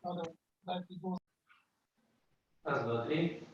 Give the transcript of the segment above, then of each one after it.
Раз, два, три.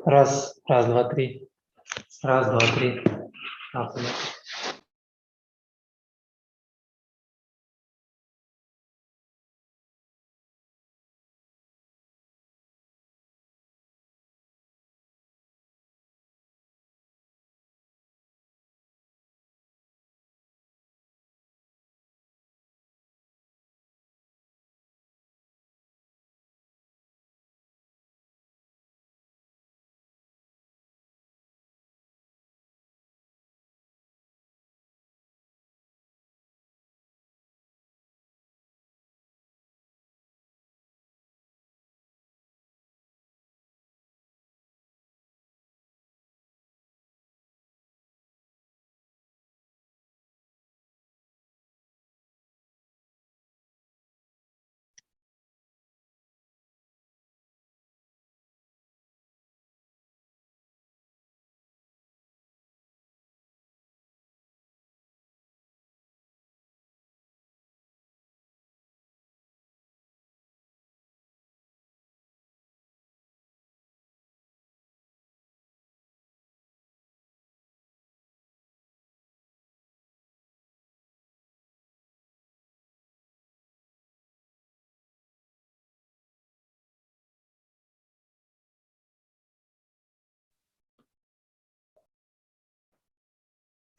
Раз, раз, два, три. Раз, два, три. Раз, два, три.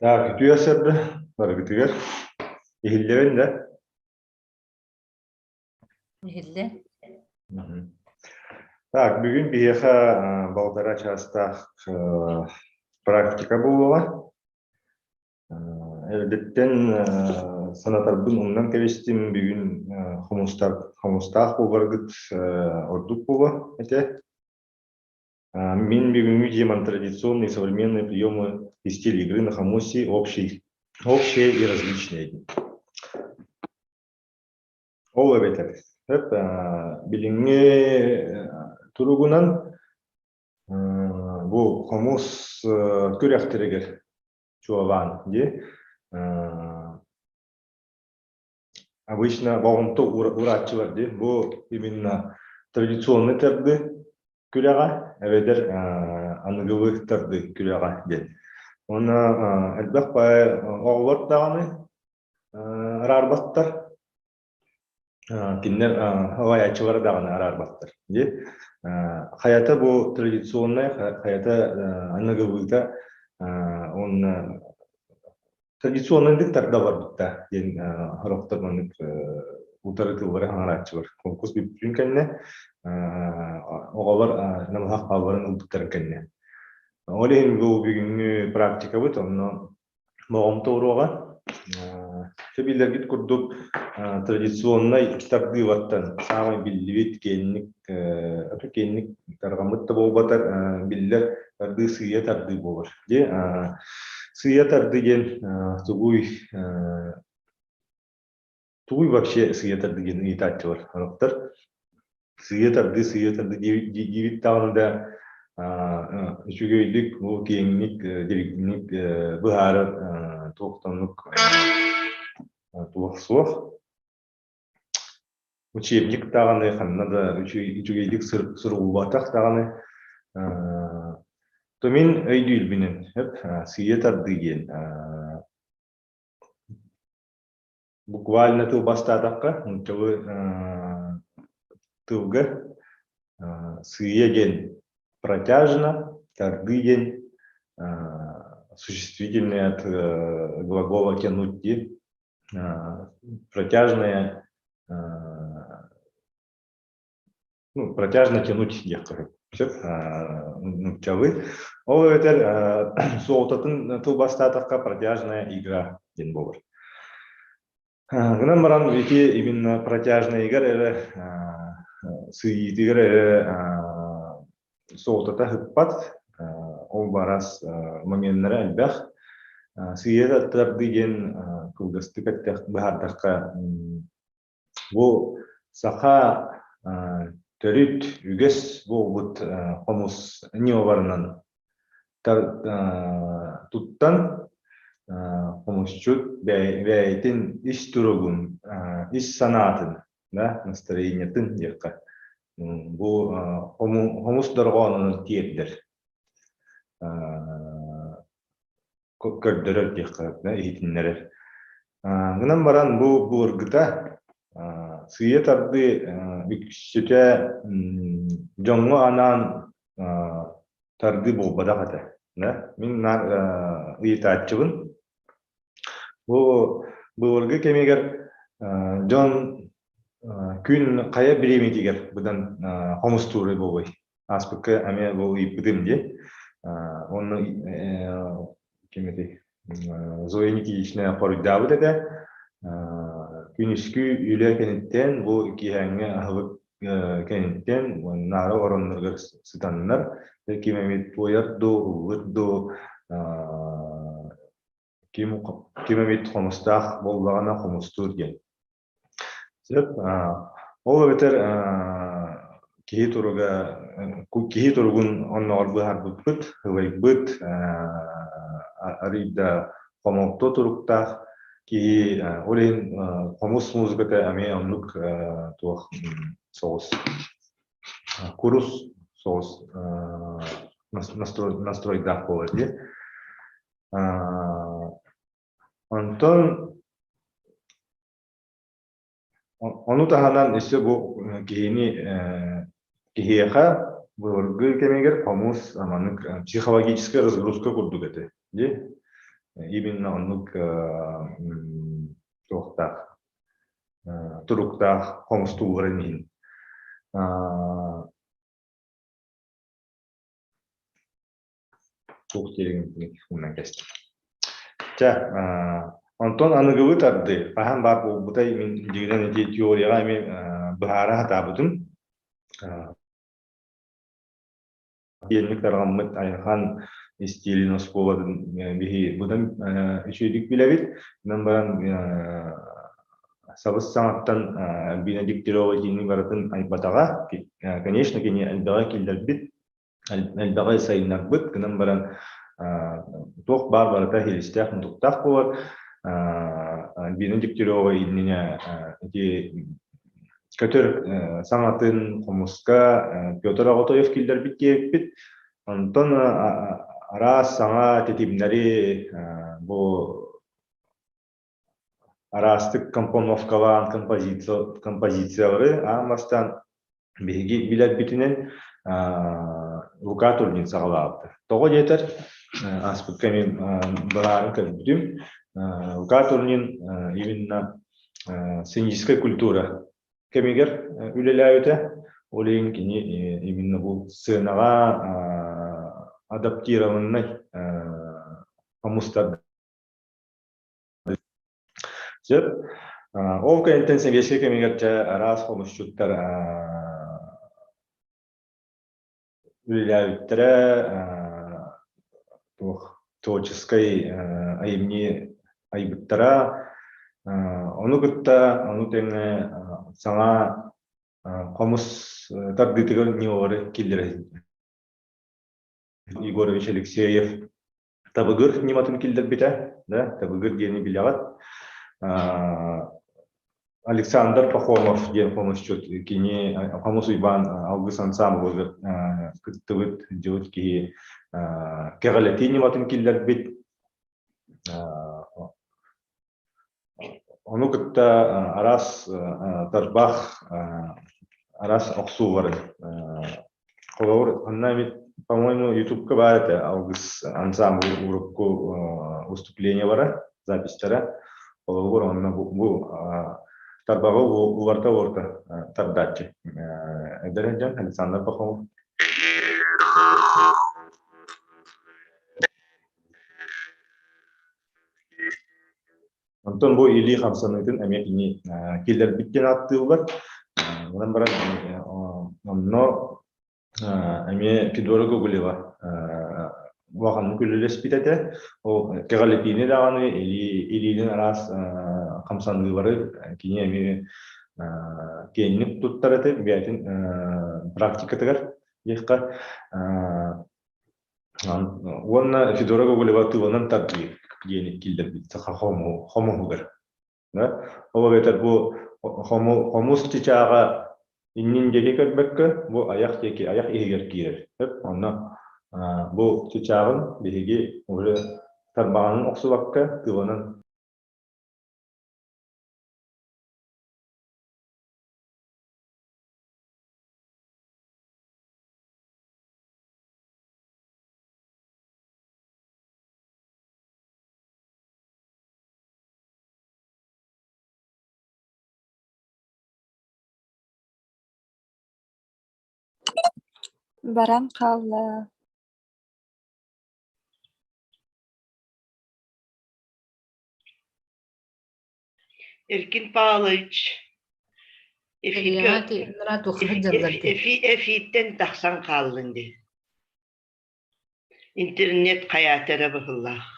Так, үтүө сырды барыгытыгар. Иһиллэбин да? Иһиллэ. Так, бүгүн биһиэхэ балтараа чаастаах практика буолуоҕа. Эрдэттэн санатарбын умнан кэбистим. Бүгүн хомустаах буоларгыт ордук буолуо этэ. Мин бүгүҥҥү темам традиционные и современные приемы и стиль игры на хомусе общий, общие и различные. Ол эбэтэр билиҥҥи туругунан бу хомус күрэхтэригэр чуолаан дии обычно болҕомто уурааччылар дии бу именно традиционный тарды күрэҕэ эбэтэр аныгылыы тарды күрэҕэ диэн уонна элбэх оҕолор даҕаны араарбаттар кинилэр салайааччылара даҕаны араарбаттар дии хайата бу традиционнай хайата аныгылыыта уонна традиционнайдык тарда барбытта диэн сорохтор маннык утары тыллары хаҥарааччылар конкурс бүппүтүн кэннэ оҕолор намыһах баалларын ылбыттарын кэннэ. Ол иһин бу бүгүҥҥү практикабыт онно болҕомто уруоҕа. Биллэргит курдук традиционнай тардыылартан саамай биллибит киэҥник киэҥник тарҕаммыт да буолбатар биллэр тардыы сыыйа тардыы буолар. Дьэ сыыйа тардыы диэн тугуй тугуй вообще сыыйа тардыы диэн ыйытааччылар сорохтор. Сыыйа тардыы, сыыйа тардыы диэбит даҕаны да үчүгэйдик, бу киэҥник, дириҥник быһаарар туохтаннык туох суох. Учебник даҕаны ханна да үчүгэйдик суруллубатах даҕаны. То мин өйдүүрбүнэн сыыйа тардыы диэн Буквально тылбастаатахха, нууччалыы тылга сыыйа диэн протяжно, тардыы диэн существительное от глагола тянуть диэн протяжное ну, протяжно тянуть диэххэ сөп нууччалыы. Ол эбэтэр суолтатын тылбастаатахха протяжная игра диэн буолар. Гынан баран ити именно протяжная игра эрэ сыйыытыгар эрэ суолтата ыппат. Ол барас моменнара элбэх. Сыйыта тардыы диэн кылгастык эттэх быһаардахха Бу саха төрүт үгэс буолбут хомус ньымаларынан туттан хомусчут бэйэтин ис туругун, ис санаатын, да, настроениетын диэххэ, бу хомус дорҕоонунан тиэрдэр көрдөрөр диэххэ иһитиннэрэр. Гынан баран бу былыргыта сыыйа тардыы үксүтэ дьоҥҥо анаан тардыы буолбатах этэ. Мин наар ыйытааччыбын. Бу былыргы кэмигэр дьон күн хайа бириэмэтигэр быдан хомустуур буолуой? Ааспыкка эмиэ бу ыйыппытым дии. Онно ким этэй? Зоя Никитична хоруйдаабыт этэ. Күнүскү үлэ кэнниттэн бу киэһээҥҥи аһылык кэнниттэн наара оронноругар сытаннар ким эмит туойар дуу, ыллыр дуу, ким ким эмит хомустаах буоллаҕына хомустуур диэн. Сөп. Ол эбэтэр киһи туруга киһи туругун онноҕор быһаарбыппыт, ылайбыт, арыый да хомолто туруктаах киһи ол иһин хомус музыката эмиэ оннук туох соҕус курус соҕус настройдаах буолар дии. Онтон Ону таһынан өссө бу киһини киһиэхэ былыргы кэмигэр хомус маннык психологическая разгрузка курдук этэ. Дии? Именно оннук туохтаах туруктаах хомустуулларын иһин. Туох диирин умнан кэстим. Чэ, онтон аныгылыы тардыы хаһан баар буолбутай мин дьиҥинэн ити теорияҕа эмиэ быһаара сатаабытым. Киэҥник тарҕаммыт Айхан истиилин оскуолатын биһи быдан үчүгэйдик билэбит. Онон баран сабыс саҥаттан Альбина Дегтярева итини барытын айбатаҕа. Конечно, кини элбэҕи киллэрбит элбэҕи сайыннарбыт, гынан баран туох баар барыта иһилистээх-мутуктаах буолар. Альбина Дегтярева иннинэ ити көтөр саҥатын хомуска Петр Оҕотоев киллэрбит диэбиппит. Онтон араас саҥа тэтимнэри бу араастык компоновкалаан композициялары аан бастаан биһиги билэрбитинэн Лука Турнин саҕалаабыта. Тоҕо диэтэр, ааспыкка мин быһааран көрбүтүм. Лука Турнин именно сценическая культура кэмигэр үлэлээбитэ. Ол иһин кини именно бу сценаҕа адаптированнай хомустар Сөп. Ол кэнниттэн сэбиэскэй кэмигэр дьэ араас хомусчуттар үлэлээбиттэрэ, туох творческай айымньы айбыттара. Ону кытта ону тэҥэ саҥа хомус тардыытыгар ньымалары киллэрэ Егорович Алексеев Табыгыр ньыматын киллэрбитэ, да, Табыгыр диэни билэҕит. Александр Пахомов диэн хомусчут, кини Хомус Уйбаан Алгыс ансаамбылыгар кыттыбыт, дьыбыт киһи кэҕэлэтии ньыматын киллэрбит. Ону кытта араас тарбах, араас охсууларын холобур, ханна эмит, по-моему, Ютубка баар этэ Алгыс ансаамбыл урукку выступлениелара, записьтара. Холобур, онно бу тарбаҕы уларыта-уларыта тардааччы. Эдэр дьон Александр Пахомов. Онтон бу илии хамсаныытын эмиэ кини киллэрбит диэн ааттыыллар. Онон баран онно эмиэ Федора Гоголева улаханнык үлэлэспит этэ. Ол кэҕэлэтиини даҕаны илиинин араас хамсаныылары кини эмиэ киэҥник туттар этэ бэйэтин практикатыгар диэххэ. Уонна Федора Гоголева тылынан тардыы диэни киллэрбит саха хомуһугар. Ол эбэтэр бу хомус чычааҕа иннин диэки көрбөккө, бу айах диэки, айах иһигэр киирэр. Онно бу чычааҕын биһиги уже тарбаҕынан охсубакка, тылынан Баран хаалла Эркин Павлович эфииттэн тахсан хааллын дии. Интернет хайаата эрэ быһыылаах.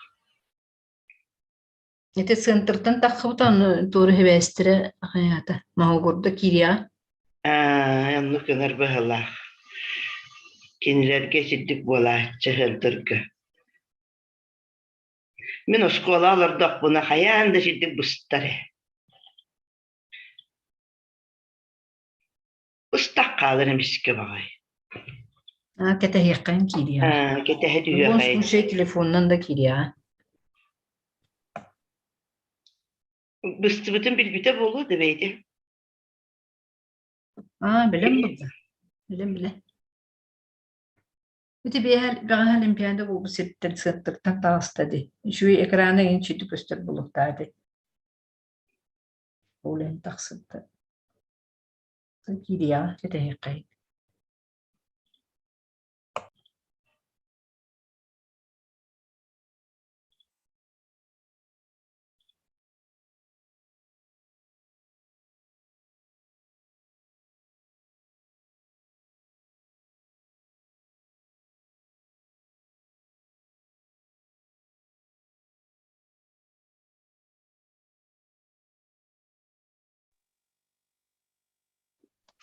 Ити центртан таххыбыта ону туора сибээстэрэ хайаата Моһуогурда киириэҕэ. Аа, оннук гынар быһыылаах. Кинилэргэ сирдик буолааччы сылдырга. Мин оскуола олордохпуна хайаан да сирдик быстар ээ. Быстах хаалар эмискэ баҕай. Аа, кэтэһиэххин киириэҕэ. Аа, кэтэһэ В любом түһүөхэй. случае телефонунан да киириэҕэ. Быстыбытын билбитэ буолуо да бэйэтэ. Аа, билэн булла. Билэн билэ. Ити бэҕэһээ Олимпиада буолбут сиртэн сыаттартан таҕыста дии. Үчүгэй экрана иһин сүтү көстөр буолуохтаах дии. Ол иһин тахсыбыта. Киириэҕэ, кэтэһиэххэйин.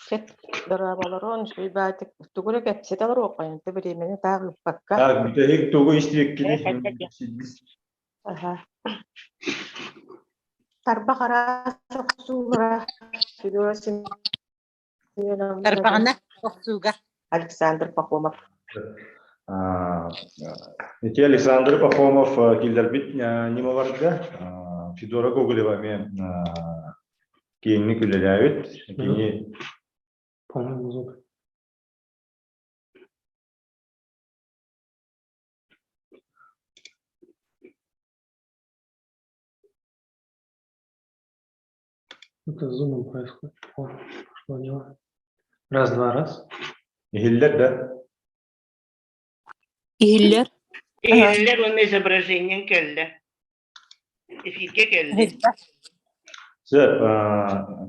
Сөп, дорооболорун, үчүгэй баатык тугу эрэ кэпсэтэ олоруоххайын, ты бириэмэни таах ыыппакка. Так, бүтэһик тугу истибиккиний? Аха. Тарбах араас охсуулара Федора Семеновна Тарбаҕына охсууга. Александр Пахомов. Ити Александр Пахомов киллэрбит ньымаларга Федора Гоголева эмиэ киэҥник үлэлээбит. Кини По-моему, звук. Это с зумом происходит. О, пошло дело. Раз, два, раз. Иһиллэр да? Иһиллэр. Иһиллэр уонна изображениеҥ кэллэ. Эфиргэ кэллин. Сөп,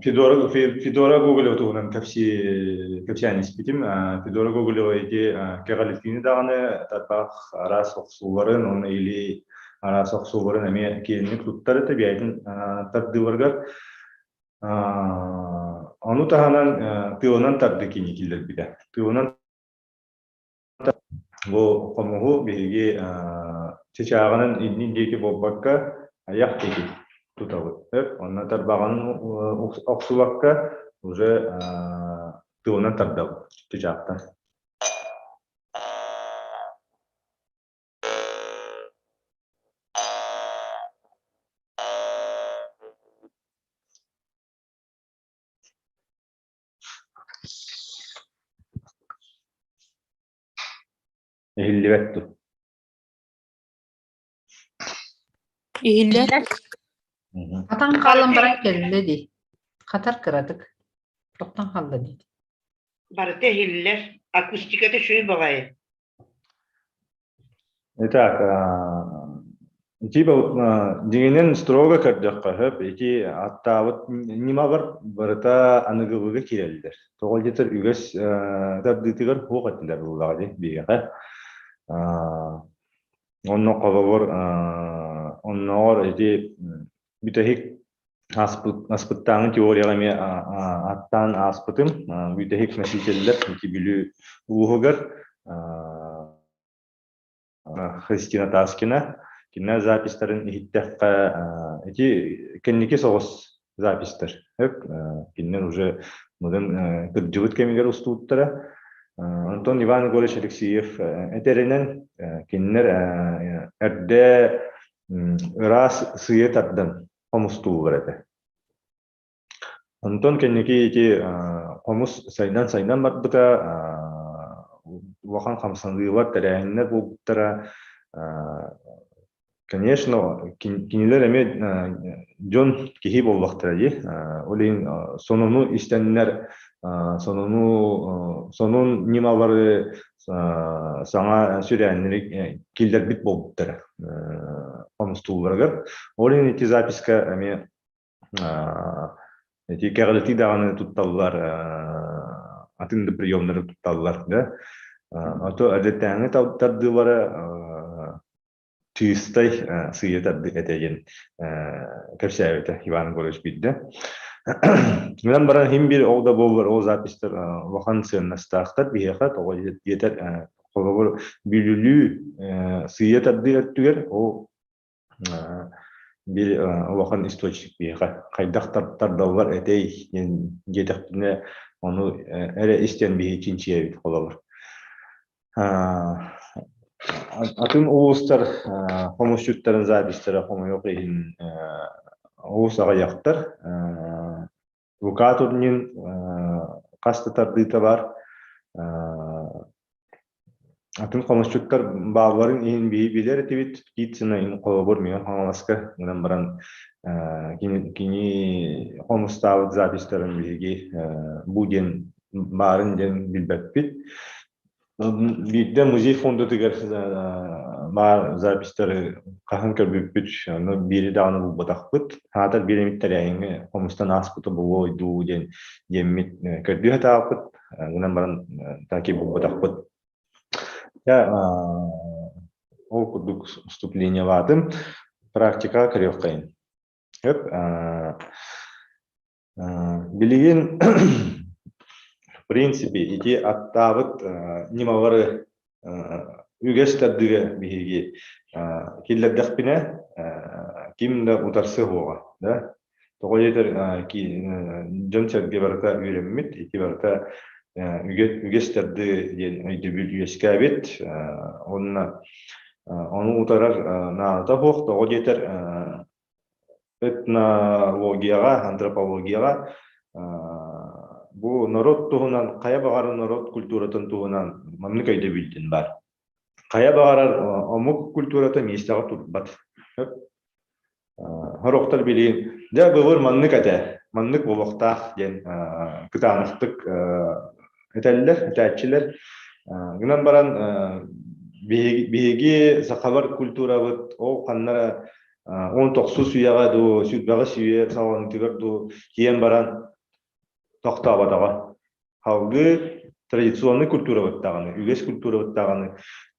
Федора, Федора Гоголева туһунан кэпсии, кэпсээн испитим. Федора Гоголева ити кэҕэлитиини даҕаны тарбах араас охсууларын уонна или араас охсууларын эмиэ киэҥник туттар этэ бэйэтин тардыыларыгар. Ону таһынан тыалынан тарды кини киллэрбитэ. Тыалынан Бу хомуһу биһиги чычааҕынан иннин диэки буолбакка, айах диэки тутабыт. Онно тарбаҕын охсубакка уже тылынан тардабыт чычаахтан. Иһиллибэт дуу? Иһиллэр. Хатан хаалан баран кэллэ дии. Хатар кыратык. Тохтон хаалла дии. Барыта иһиллэр. Акустиката үчүгэй баҕайы. Итак, типа дьиҥинэн строго көрдөххө сөп, ити аттаабыт ньымалар барыта аныгылыга киирэллэр. Тоҕо диэтэр үгэс тардыытыгар суох этилэр буоллаҕа дии биһиэхэ. Онно холобур оннооҕор ити бүтэһик ааспыт аспыттааҥы теорияҕа эмиэ аттаан ааспытым. Бүтэһик носителлэр ити Бүлүү улууһугар Христина Таскина кинилэр записьтарын иһиттэххэ ити кэнники соҕус записьтар өп кинилэр уже мыгын кырдьыбыт кэмигэр устубуттара. Онтон Иван Егорович Алексеев этэринэн кинилэр эрдэ ыраас сыыйа тардан хомустууллар этэ. Онтон кэнники ити хомус сайдан-сайдан барбыта, улахан хамсаныылар, тэрээһиннэр буолбуттара. Конечно, кинилэр эмиэ дьон киһи буоллахтара дии. Ол иһин сонуну истэннэр, сонуну сонун ньымалары саҥа сүрээннэри киллэрбит буолбуттара хомустуулларыгар. Ол иһин ити записка эмиэ Ити кэҕилэтии даҕаны тутталлар, атын да приемнары тутталлар да. Ото эрдэтээҥи тардыылара чыыстай сыыйа тарды этэ диэн кэпсээбитэ Иван Егорович биирдэ. Гынан баран иһин биир ол да буоллар ол записьтар улахан сыаннастаахтар биһиэхэ тоҕо диэтэр холобур бүлүлүү сыыйа тардыы өттүгэр ол Биир улахан источник биһиэхэ хайдах тардаллар этэй диэн диэтэхпинэ, ону эрэ истэн биһи чинчийэбит холобур. Атын улуустар хомусчуттарын записьтара хомойуох иһин олус аҕыйахтар. Лука Турнин хас да тардыыта баар. Атын хомусчуттар баалларын иһин биһи билэр этибит. Птицына иһин холобур Мэҥэ Хаҥаласка гынан баран кини хомустаабыт записьтарын биһиги бу диэн баарын диэн билбэппит. Биирдэ музей фондатыгар баар записьтары хаһан көрбүппүт, ону биири даҕаны булбатахпыт. Аатар биир эмит тэрээһиҥҥэ хомустан ааспыта буолуо дуу диэн диэммит көрдүү сатаабыппыт. Гынан баран так и булбатахпыт. Ол курдук вступлениелаатым. Практикаҕа көрүөххэйин. Өп, Билигин в принципе ити аттаабыт ньымалары үгэс тардыыга биһиги киллэрдэхпинэ ким да утарсыа суоҕа да тоҕо диэтэр дьон-сэргэ барыта үөрэммит ити барыта үгэс тардыы диэн өйдөбүл үөскээбит уонна ону утарар наадата суох тоҕо диэтэр этнологияҕа, антропологияҕа бу норуот туһунан, хайа баҕарар норуот культуратын туһунан маннык өйдөбүл диэн баар. Хайа баҕарар омук культурата миэстэҕэ турбат. Сорохтор билигин дьэ былыр маннык этэ, маннык буолуохтаах диэн кытаанахтык этэллэр, этээччилэр. Гынан баран. Биһиги сахалар культурабыт ол ханна 19 үйэҕэ дуу, 25 үйэ саҕаланыытыгар дуу тиийэн баран тохтооботоҕо. Салгыы традиционный культурабыт даҕаны, үгэс культурабыт даҕаны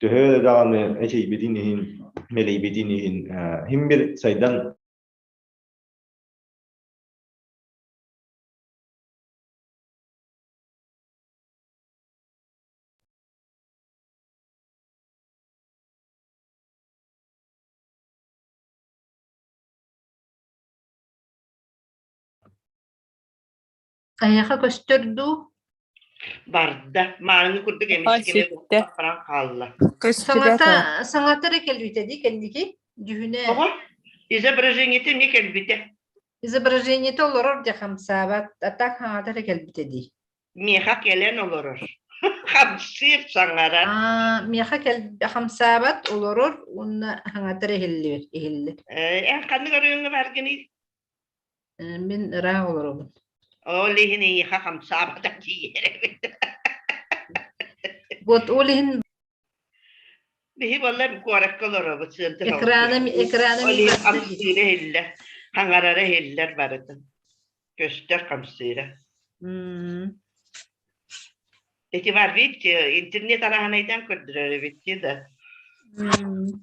төһө даҕаны эчэйбитин иһин, мэлийбитин иһин иһин бир сайдан Эйиэхэ көстөр дуу? Барда. Мааныҥы курдук эмискэ сүттэ. баран хаалла. Көстүбэт Саҥата саҥата эрэ кэлбитэ дии кэнники дьүһүнэ. Оҕо изображениета эмиэ кэлбитэ. Изображениета олорор дьэ хамсаабат, а так хаҥата эрэ кэлбитэ дии. Миэхэ кэлэн олорор. Хамсыыр саҥарар. Аа, миэхэ кэл хамсаабат, олорор уонна хаҥата эрэ иһиллибит иһиллэр. Э, эн ханнык оройуоҥҥа бааргыный? Э, мин ыраах олоробун. Ол иһин эйиэхэ хамсаабата тиийэр эбит. Вот ол иһин Биһи буоллар куоракка олоробут сыантыр экраным экраным Ол иһин хамсыыра иһиллэр, хаҥарара иһиллэр барытын. Көстөр хамсыыра. М. Эти бар видите, интернет араһанайдан көрдөрөр эбит да. М.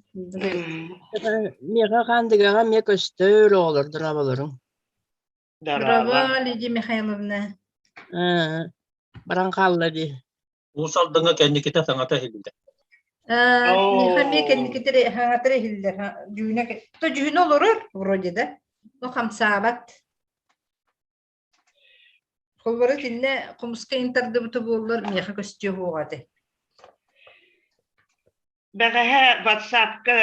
Миэхэ хаандыгаҕа эмиэ көстөр оҕолор дорооболоруҥ. Дорообо. Дорообо, Лидия Михайловна. Э, баран хаалла дии. Уус Алдаҥҥа кэнникитэ саҥата иһиллибитэ. Миэхэ эмиэ кэнникитэ хаҥатара иһиллэр. Дьүһүнэ то дьүһүнэ олорор вроде да, но хамсаабат. Холборо итиннэ хомуска интардыбыта буоллар миэхэ көстүө суоҕа этэ. Бэҕэһээ WhatsApp-ка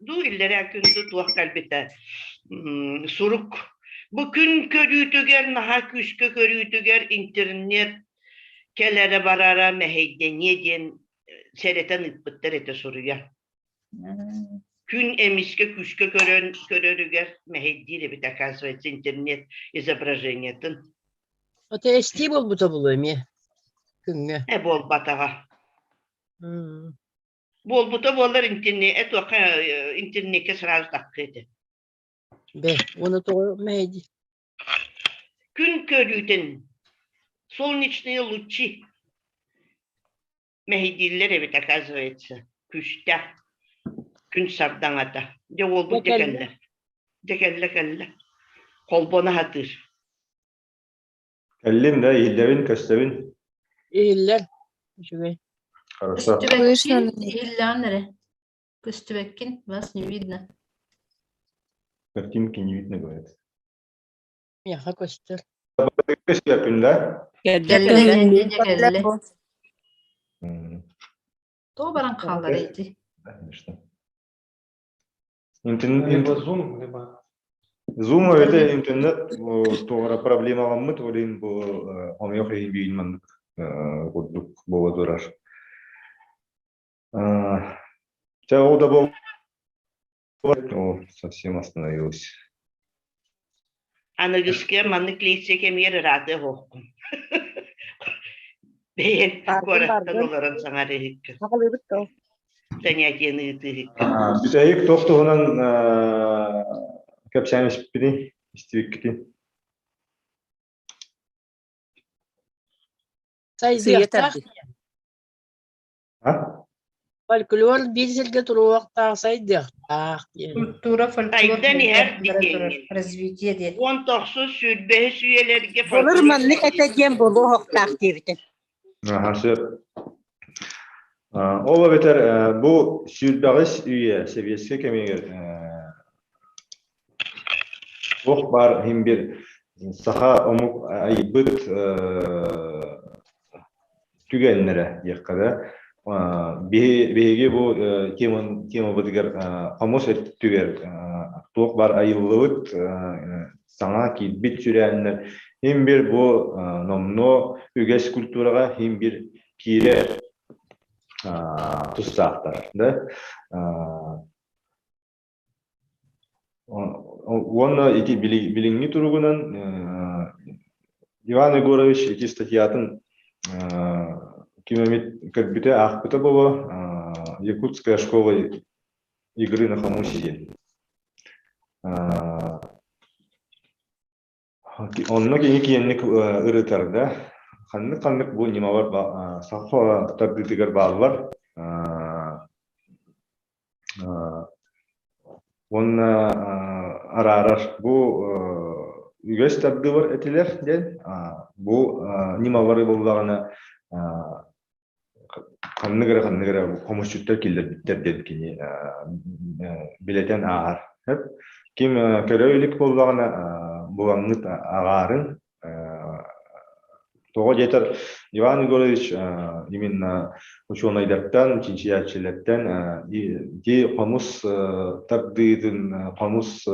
дуу иллэрээ күн дуу туох кэлбитэ сурук. Бу күн көрүүтүгэр наһаа күүскэ көрүүтүгэр интернет кэлэрэ барара мэһэйдэниэ диэн сэрэтэн ыыппыттар этэ суруйа. Күн эмискэ күүскэ көрөн көрөрүгэр мэһэйдиир эбит оказывается интернет изображениетын. Ото эстии буолбута буолуо эмиэ күҥҥэ. Э буолбатаҕа. М. Буолбута буоллар интернет туохха интернеккэ сразу таххыа этэ. Бэ, уонна тоҕо мэһэйдии? Күн көрүүтүн солнечные лучи мэһэйдииллэр эбит оказывается күүстээх күн сардаҥата. Дьэ уолбут дьэ кэллэ. Дьэ кэллэ кэллэ. Холбоно сатыыр. Кэллим да, иһиллэбин, көстөбүн. Иһиллэр. Үчүгэй. Хорошо. Көстүбэккин, иһиллэҕин эрэ. Көстүбэккин, вас не видно. Картинки не видно, говорят. Миэхэ көстөр. Көстүбэппин да? Кэллэ, кэллэ, кэллэ. М, Тоҕо баран хааллар ити? Да, конечно. Интернет, Либо Zoom, либо Zoom это интернет туора проблемаламмыт олин бу омьох иһин биин маннык курдук буола турар. Чэ, ол да буол О, совсем остановилась. Аныгыскы маннык лекция кэмигэр ыраатыах оһоххун. Бэйэн куораттан олорон саҥар иһиккин. Аҕалыыбыт доо. Занятиены ыытыыһыккын. Бүтэһик туох туһунан кэпсээн испитий, истибиккитий? Сайдыахтаах А? Фольклор биир сиргэ туруохтаах сайдыахтаах диэн. Культура, фольклор Сайдан иһэр бара турар диэн. развитие диэн. 19 сүүрбэһис үйэлэргэ Былыр фольклор маннык этэ диэн буолуохтаах диэбитин. Аха, сөп. Ол эбэтэр бу сүүрбэҕис үйэ сэбиэскэй кэмигэр туох баар иһин бир саха омук айбыт түгэннэрэ диэххэ да биһиги бу темабытыгар хомус өттүгэр туох баар айыллыбыт саҥа киирбит сүрээннэр иһин бир бу номнуо үгэс культураҕа иһин бир киирэр тустаахтар да Уонна ити билиҥҥи туругунан Иван Егорович ити статьятын ким эмит көрбүтэ, аахпыта буолуо. Якутская школа игры на хомусе диэн. Онно киһи киэҥник ырытар да, ханнык-ханнык бу ньымалар саха тардыытыгар бааллар. Уонна араарар бу үгэс тардыылар этилэр диэн бу ньымалары буллаҕына ханнык эрэ ханнык эрэ хомусчуттар киллэрбиттэр диэн кини билэтэн ааһар. Ким көрө илик буоллаҕына булаҥҥыт аҕаарын тоҕо диэтэр Иван Егорович именно учуонайдартан, чинчийээччилэртэн ити хомус тардыытын хомус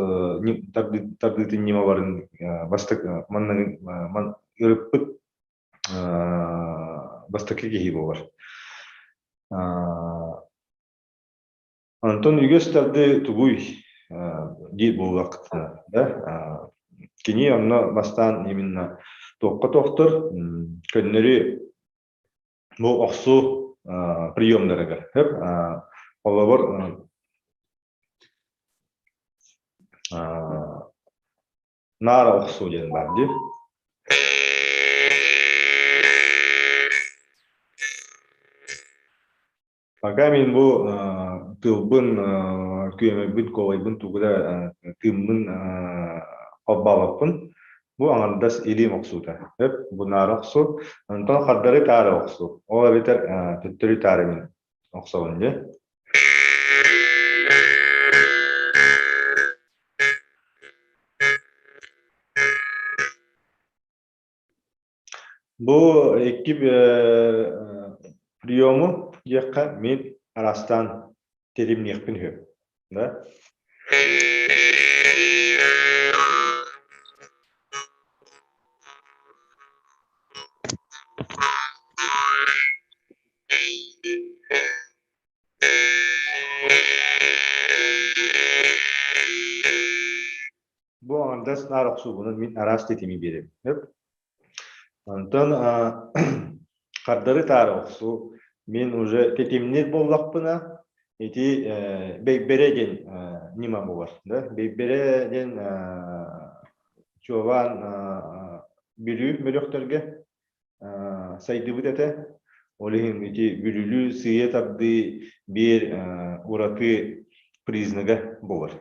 тардыытын ньымаларын бастакы манна ырыппыт бастакы киһи буолар. Онтон үгэс тарды тугуй диир буоллаххытына, да, кини онно бастаан именно туохха тохтор, көннөрү бу охсуу приемнарыгар, холобур, Наара охсуу диэн баар дии. Пока мин бу тылбын, күөмэйбин, куолайбын тугу да тыыммын холбообоппун. Бу аҥардас илиим охсуута. Өп, бу наара охсуу. Онтон хардары таары охсуу. Ол эбэтэр төттөрү таары мин охсобун дии. Бу икки приему диэххэ мин араастаан тэтимниэхпин үһү. Да? Бу аҥардас наар охсуубунан мин араас тэтими биэрэбин. Өп. Онтон хардары таары охсуу мин уже тэтимнир буоллахпына ити бэйбэрэ диэн ньыма буолар. Да? Бэйбэрэ диэн чуолаан Бүлүү бөлөхтөргө сайдыбыт этэ. Ол иһин ити Бүлүүлүү сыыйа тардыы биир ураты признага буолар.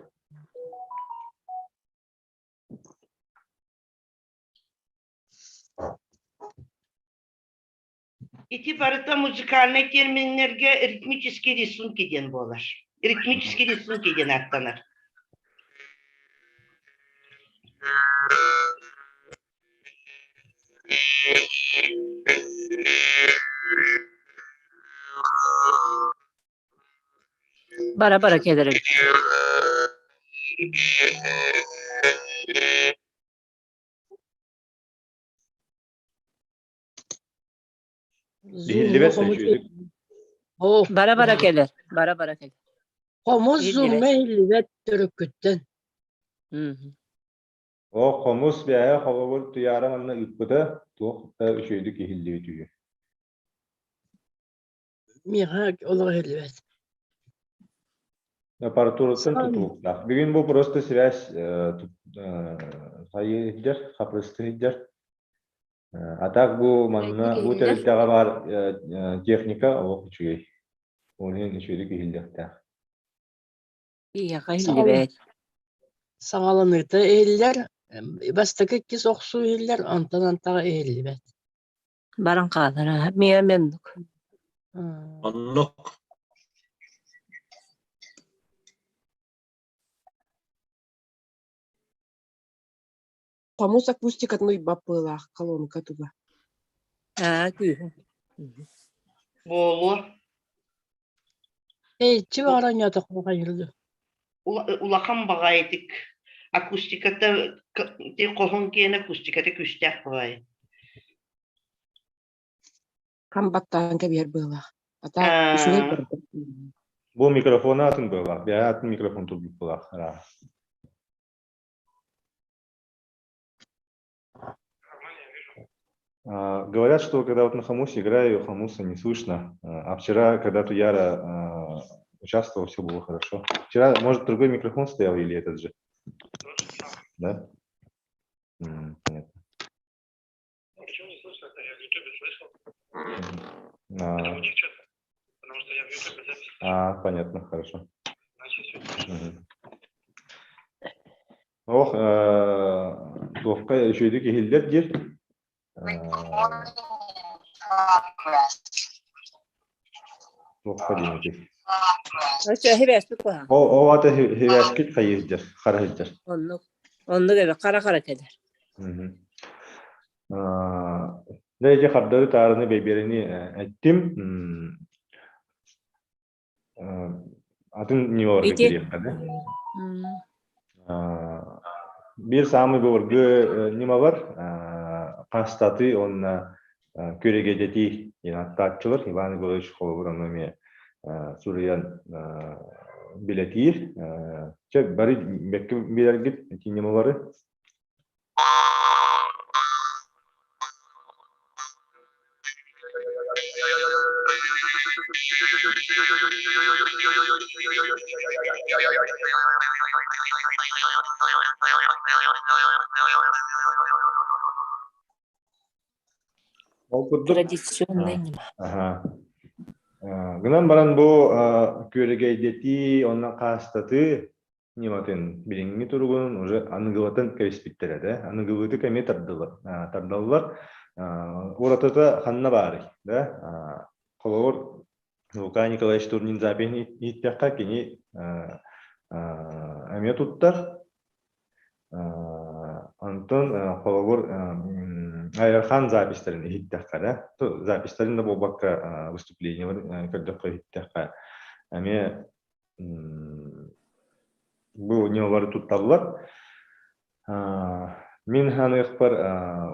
Ити барыта музыкальнай терминнэргэ ритмические рисунки диэн буолар. Ритмические рисунки диэн ааттанар. Бара-бара кэлэр эбит. Иһиллибэт үчүгэй. Бара-бара кэлэр, бара-бара кэлэр. Хомус Иһиллибэт. зумҥа иһиллибэт төрүккүттэн. О, хомус бээһэ холобур Туйаара манна ыыппыта туох да үчүгэйдик иһиллибит үһү. Миэхэ олох иһиллибэт. Аппаратураттан тутулуктаах. Бүгүн бу просто связь хайыы иһдэр, хапрысты иһдэр. А так бу манна бу тэрилтэҕэ баар техника олох үчүгэй. Ол иһин үчүгэйдик иһиллиэхтээх. Ийэҕэ иһиллибэт. Саҥаланыыта иһиллэр, бастакы иккис охсуу иһиллэр, онтон антаҕа иһиллибэт. Баран хаалар аа миэ оннук. Оннук. Хомус акустикатын уйбат быһыылаах колонка туга. Аа күүһүн. Буолуо. Эйчи баҕар оонньоотоххо хайыылы. Улахан баҕайытык акустиката ти хоһун киэн акустиката күүстээх баҕайы. Хам баттаан кэбиһэр быһыылаах. А так үчүгэй барыта. Бу микрофона атын быһыылаах. Бэйэ атын микрофон турбут быһыылаах. Говорят, что когда вот на хомусе играю, хомуса не слышно. А вчера, когда Туяра участвовал, все было хорошо. Вчера, может, другой микрофон стоял или этот же? Да? Понятно. Почему не слышно? Я в Ютубе слышал. А, Это у них что-то. Потому что я в Ютубе запись слышал. А, понятно, хорошо. Значит, все слышно. Мгм. Ох, туохка үчүгэйдик иһиллэр диир. Туохха диэн этий? Өссө хибээспит куһаҕан. Ол ол ата хибээскит хайыһдьар, хараһыдьар. Оннук. Оннук эбит хара-хара кэлэр. Дэ ити хардары таарыны бэйбиэрэни эттим. Атын ньымаларга Ити кириэххэ да. Биир саамай былыргы ньымалар хастаты уонна күөрэгэдэтии диэн аттааччылар Иван Егорович холобур ону эмиэ суруйан билэтиир. Чэ, бары бэккэ билэргит ити ньымалары. Ол курдук Традиционный ньыма. Аха. Гынан баран бу күөрэгэйдэтии уонна хаастатыы ньыматын билиҥҥи туругунан уже аныгылатан кэбиспиттэрэ да аныгылыытык эмиэ тардаллар уратыта ханна баарый да холобур Лука Николаевич Турнин запиһын ииттэххэ кини эмиэ туттар онтон холобур Айархан записьтарын иһиттэххэ да записьтарын да буолбакка выступлениеларын көрдөххө иһиттэххэ эмиэ Бу ньымалары тутталлар. Мин ханыахпар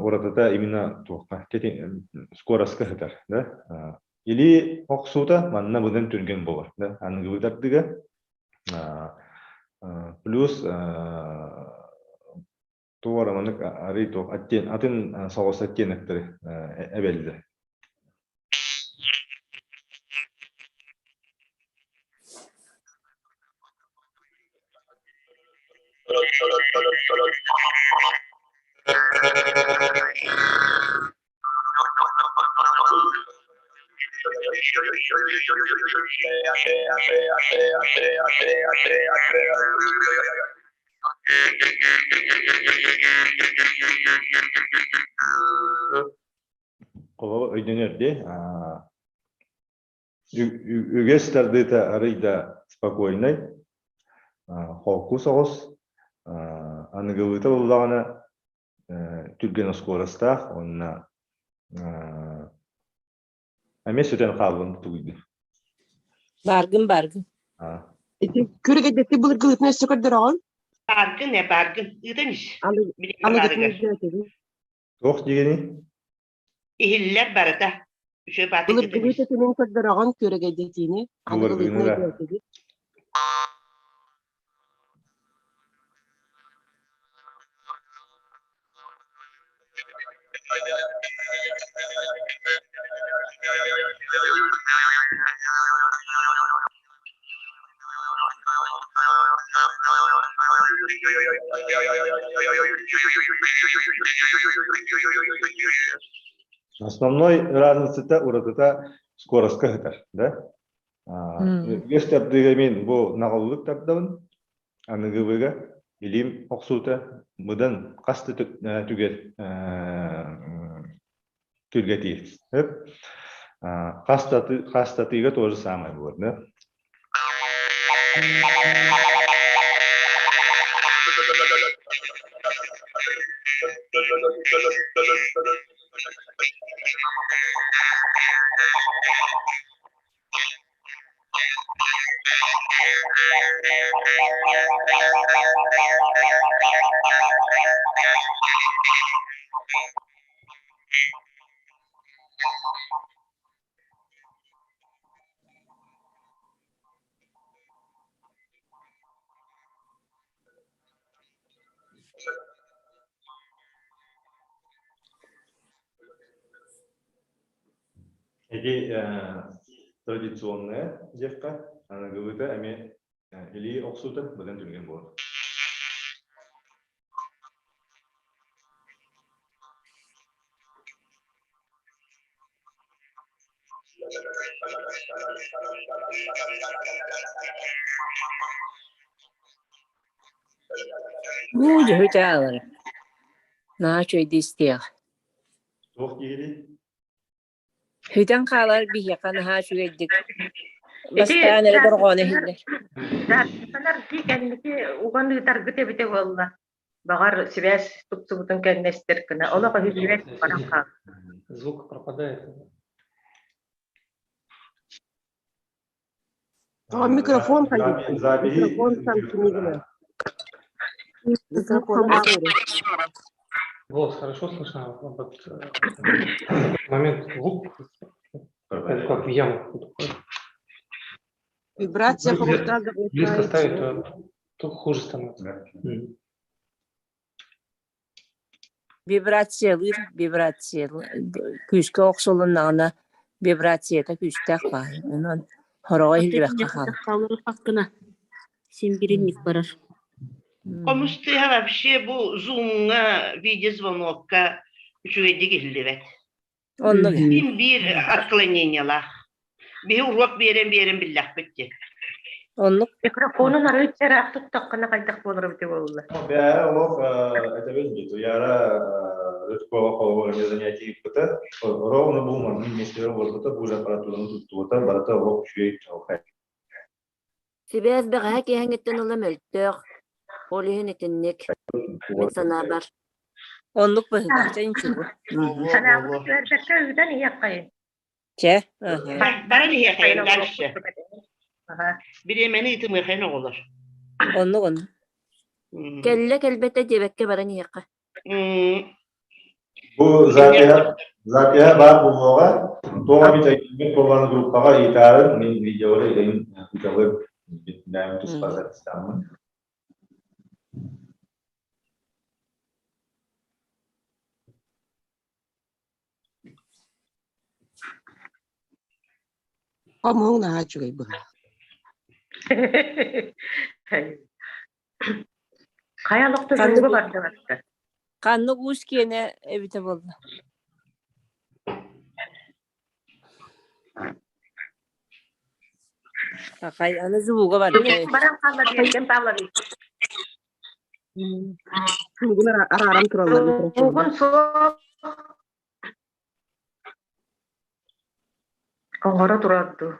уратыта именно туохха скоростка сытар да. Или охсуута манна быдан түргэн буолар да аныгылыы тардыга. Плюс туора маннык арый туох атын соҕус оттенокторы эбэллэр. Холобур өйдөнөр дии. Үгэс тардыыта арый да спокойнай, холку соҕус, аныгылыыта буоллаҕына түргэн оскуорастаах уонна эмиэ сүтэн хаалбын тугуйду. Бааргын, бааргын. Ити күрүгэйдэти былыргылытын өссө көрдөрөҕүн? Бааргын ээ, бааргын. Ыытан ис. Билигин Аныгытын баарыгар. өйдөөтүбүт. Туох диэни? Иһиллэр барыта. Үчүгэй баатык ыытан Былыргылыы ис. тэтимин көрдөрөҕүн күөрэгэйдэтиини аныгылыытын Былыргыны да. өйдөөтүбүт. Основной разницата уратыта скоростка сытар, да? Үгэс тардыыга мин бу наҕыллык тардабын, аныгыбыга илиим охсуута быдан хас да түгэр түргэтиир. Хастатыыга тоже самое будет, да? Эти традиционная девка. Аныгылыыта эмиэ илии охсуута быдан түргэн буолар. Уу, дьөһүтэ аалара. Наһаа үчүгэйдик истиэх. Туох диирий? Бүтэн хаалар биһиэхэ наһаа үчүгэйдик бастаан эрэ дорҕооно иһиллэр. Даарсанар дии кэнники уган ыытаргыт эбитэ буолла. Баҕар сибээс тупсубутун кэннэ истэр гына. Олох өһүллүбэт баран хаал. Звук пропадает. А микрофон Запи- Запиһи Микрофон там книгина. Микрофон Голос хорошо слышно, вот момент звук, это как в яму. Вибрация хомуста Близко ставить, заглушается. то хуже становится. Да. Вибрациялыыр, вибрация күүскэ охсулуннаҕына вибрацията күүстээх баар. Онон хороҕо иһиллибэххэ хаалар. Хаалар хаккына син биринник барар. Хомус тыаһа вообще бу зумҥа видеозвонокка үчүгэйдик иһиллибэт. Оннук ээ. Син биир отклонениелаах. Биһи уруок биэрэн-биэрэн биллэхпит дии. Оннук. Микрофонун арыый чараах туттаххына хайдах буолар эбитэ буолла. Бэйэ олох этэбин дии, Туйаара Рыжкова холобур эмиэ занятие ыыппыта. Ровно бу маннык миэстэлэр буолбута, бу же аппаратураны туттубута, барыта олох үчүгэй чаҕылхай. Сибээс бэҕэһээ киэһэҥҥиттэн ыла мөлтөх, ол иһин итинник, мин санаабар. Оннук быһыылаах, чэ ничего. Буолуо, Санаабыт буолуо. түһэрбэккэ ыытан иһиэххэйин. Чэ, аһа. Баран иһиэхэйин дальше. Аха. Бириэмэни ыытымыахайын оҕолор. Оннук оннук. Кэллэ кэлбэтэ диэбэккэ баран иһиэххэ. Бу запиһа запиһа баар буолуоҕа. Туох эбит өйдөммүт буолан группаҕа ыйытаарын мин видеолары ыйын ыыталыам. Бэйэм туспа записьтааммын. Хомуһуҥ наһаа үчүгэй быһыылаах. Хайа олохто Ханнык дьоҥҥо бардыбатта. ханнык уус киэнэ эбитэ буолла? Хахай, аны звуга барда. Баран хаалла Евген Павлович. Сугун арааран тураллар микрофоннар. Сугун суох. Оҥоро турар дуу.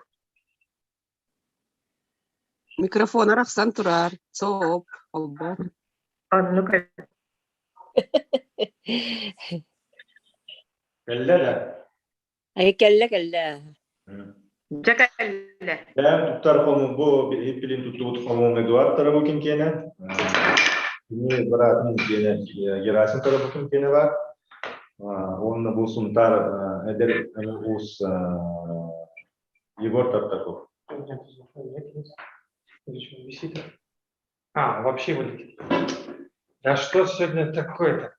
Микрофон арахсан турар. Соп, холбоо. Оннук Кэллэ да? Ай кэллэ кэллэ. Дьэ кэллэ. Бэйэм туттар хому бу иһиппилин туттубут хомуум Эдуард Тарабукин киэнэ. Кини быраатын киэнэ Герасим Тарабукин киэнэ бар. Уонна бу Сунтаар эдэр уус Егор Тартаков. Висит. А, вообще вылетит. Да что сегодня такое-то?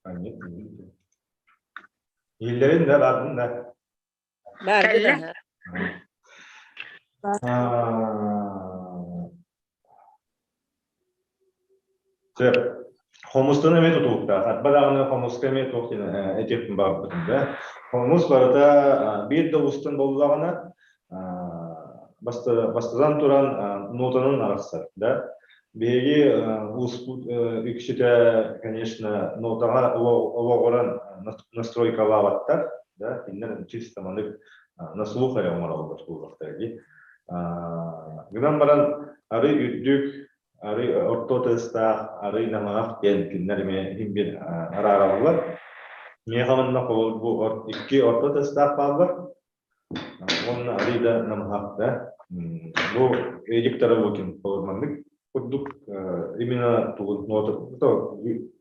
А, нет, не видите. Иллэрин да бардын да. Барды да. Сөп. Хомустан эмиэ тутулуктаах. Арба даҕаны хомуска эмиэ туох диэн этиэхпин баҕарбытым да. Хомус барыта биир да устун буоллаҕына бастатан туран нотанан арахсар да. Биһиги ууспут үксүтэ, конечно, нотаҕа олоҕуран настройкалаабаттар да. Кинилэр чисто маннык на слух эрэ оҥороллор буолуохтара дии. Гынан баран арый үрдүк, арый орто тыастаах, арый намыһах диэн кинилэр эмиэ иһин биир араараллар. Миэхэ манна холобур бу икки орто тыастаах бааллар уонна арый да намыһах да. Бу Эдик Тарабукин холобур маннык курдук именно тугун нота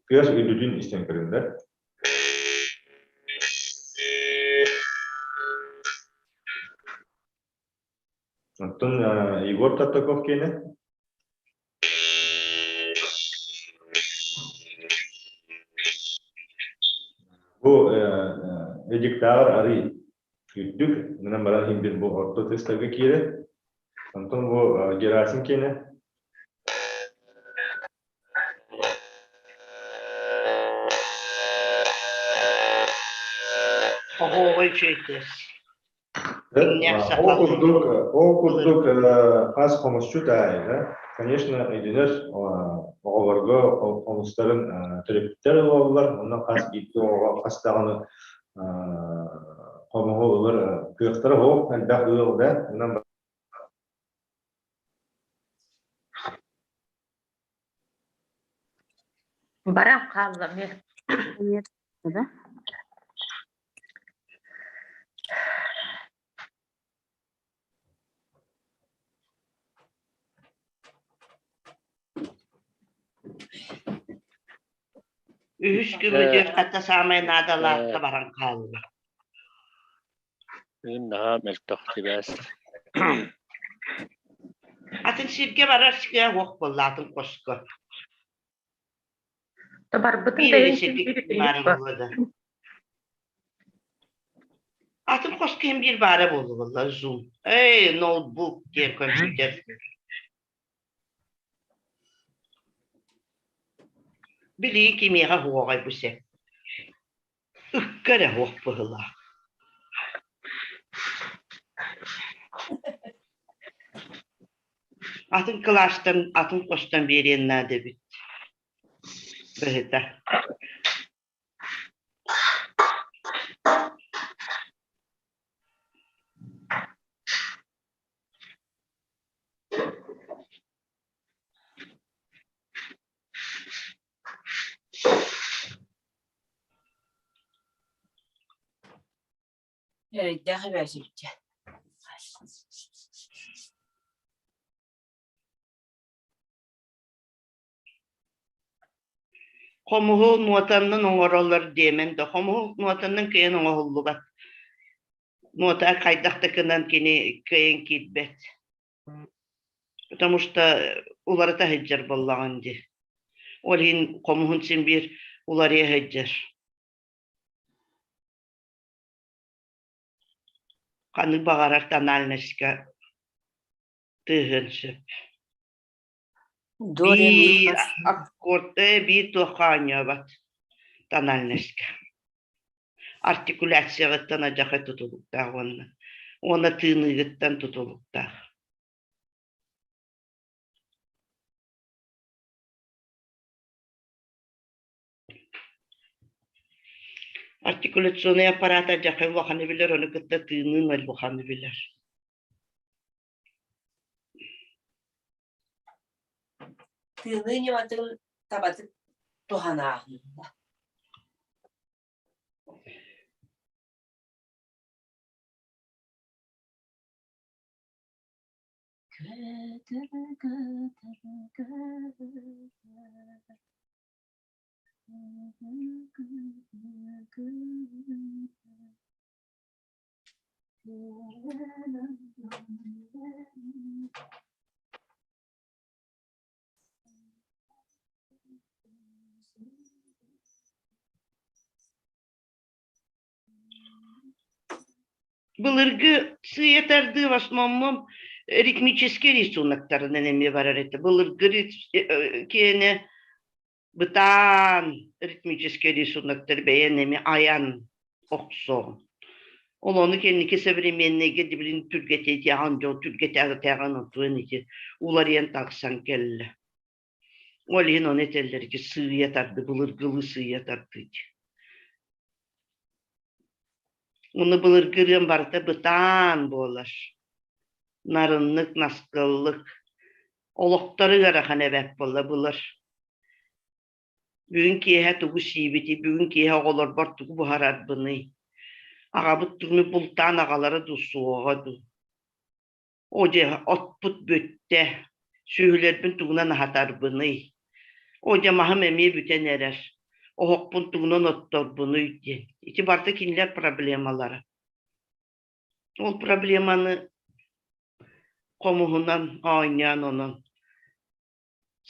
тыас үрдүтүн истэн көрүҥнэр. Оттон Егор Тартаков киэнэ Бу Эдиктааҕар арый үрдүк, гынан баран иһин бир бу орто тестарга киирэр. Онтон бу Герасим киэнэ Оһуобай үчүгэй тыас. Ол курдук, ол курдук хас хомусчут аайы, конечно, өйдөнөр оҕолорго хомустарын төрөппүттэр ылаллар, онно хас биирдии оҕоҕо хас даҕаны хомуһу ылар кыахтара суох, элбэх ыал да, онон Баран хаалла эмиэ. Да? Үһүс күммүтүгэр хата саамай наадалаахха баран хаалла. Бүгүн наһаа мөлтөх сибээс. Атын сиргэ барар сиргэ уох буолла атын хоско. Барбытын Биир да эрэ иһин сиргэ биир баара итинник буолла да. Атын хоско иһин биир баара буолла буолла Zoom. Эй, ноутбук диэн компьютер. Билии кимиэхэ уоҕай бу сеп. Ыкка эрэ уох быһыылаах. Атын кылаастан, атын хостон биэриэн наада эбит. Быһыта. Эрэйдээх эбээсибитчэ. Хомуһу нуотаннан оҥороллор диэмэн да, хомуһу нуотаннан кыайан оҥоһуллубат. Нуота хайдах да гынан кини кыайан киирбэт. Потому что уларыта сылдьар буоллаҕын дии. Ол иһин хомуһун син биир уларыйа сылдьар. Ханнык баҕарар тональностька тыаһыан сөп. До ре ми Биир фа аккорд биир туохха оонньообот тональностька. Артикуляцияҕыттан адьаха тутулуктаах уонна уонна тыыныыгыттан тутулуктаах. Артикуляционнай аппарат адьаха улаханы билэр, ону кытта тыыныын улаханы билэр. Тыыныы ньыматын табатык туһанааһын. Көтөр, көтөр, көтөр. Былыргы сыыйа тардыы в основном ритмический рисуноктарынан эмиэ барар этэ. Былыргы киэнэ бытаан ритмический рисуноктар бэйэн эмиэ айан охсоҕун. Ол ону кэнники современныйга билин түргэтиэтиэҕин дьон түргэтээҕин отуон ити уларыйан тахсан кэллэ. Ол иһин ону этэллэр ити сыыйа тарды, былыргылыы сыыйа тардыы диэн. Уну былыргы ырыам барыта бытаан буолар. Нарыннык, наскыллык. Олохторо ыарахан эбээт буолла былыр. Бүгүн киэһэ тугу сиибитий, бүгүн киэһэ оҕолорбор тугу буһарарбыный? Аҕабыт тугу бултаан аҕалара дуу, суоҕа дуу? Оо дьэ, оппут бүттэ, сүөһүлэрбин тугунан аһатарбыный? Оо дьэ, маһым эмиэ бүтэн эрэр, оһохпун тугунан отторбунуй диэн. Ити барыта кинилэр проблемалара. Ол проблеманы хомуһунан оонньоон онон.